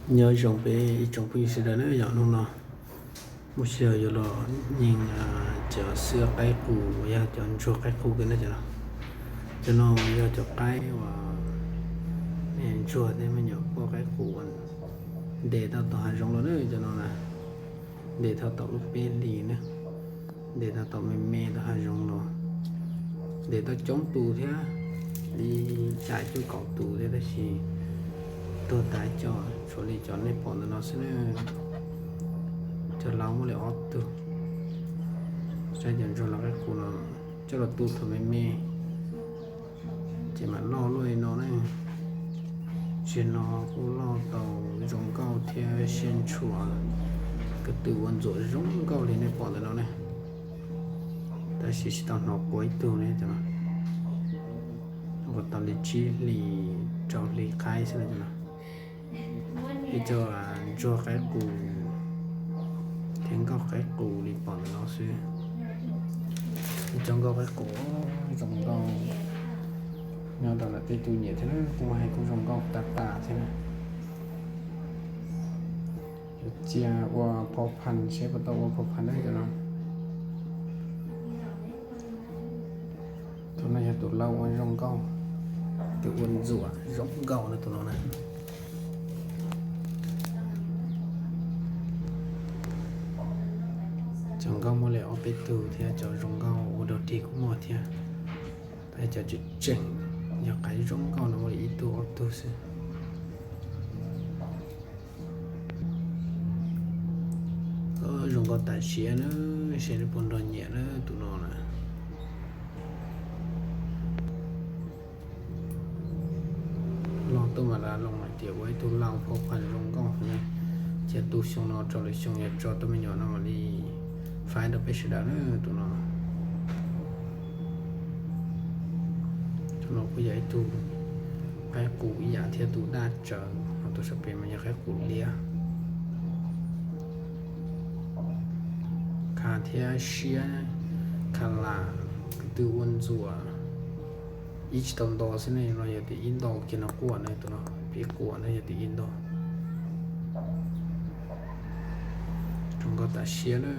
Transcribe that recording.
Nyob zoo peb ib tsoom phooj ywg sawv daws na, yog hnub no muaj sij hawm yuav los nyeem cov xwb qaib qus uas yog cov ntsuag qaib qus kiag na cov no. Cov no yog cov qaib uas ntsuag thiab me nyuam poj qaib qus uas ntes tau tom hav zoov los na cov no na. Ntes tau tom lub peb hlis na, ntes tau tom me me tom hav zoov los, ntes tau coob tus thiab, li xya cuaj kaum tus thiab tab sis tuag tas cov, tshuav li cov nej pom ntawm no xwb na. Cov laus muaj li ob tug. Saib cov ntsuag los qaib qus no coj los tu thaum me me ces mam loj luaj li no na. Tsis no kuj loj tau zoo nkauj thiab siab ntshua, ko tw ua ntxuam zoo nkauj li nej pom ntawm no ne. Tab sis tsis tau hnov quav ib tug li, ua tau li tsib hlis rau hli qaib xwb no. Ib co ntsuag qaib qus thiab nkauj qaib qus li pom ntawm no xwb. Ib co nkauj qaib qus zoo nkauj nyob rau ntawm tej tus nyiam thiab kuj hais kuj zoo nkauj tas tas thiab na. Yuav txia ua phau phan seb puas tau ua phau phan na cov no. Tus no yog tus laus ua zoo nkauj, tus ua ntxuam zoo nkauj na tus no na. Cov nkauj muaj li ob peb tug thiab cov zoo nkauj ua dog dig kuj muaj thiab. Tab cov tseem tseem yog qaib zoo nkauj no muaj li ib tug ob tug xwb. Zoo nkauj tas siab na, seb nej puas nrog nyiam na tus no na. Loj tuaj mas lawv los hais tias ua ib tug laus phau phan zoo nkauj na. Ces tu xyoo no rau lwm xyoo yog tso tus me nyuam no mam li faib rau peb sawv daws na tus no. Tus no kuj yog ib tug qaib qus ib yam thiab tus daj tsawv, ho tus sawv pem mas yog qaib qus liab. Khav thiab siab, khav lam, ko tw ua ntxuam, ib tsis tau nto xwb ne, no yog tias ib nto kiag no quaj ne, tus no pib quaj ne yog tias ib nto. Zoo nkauj tas siab na.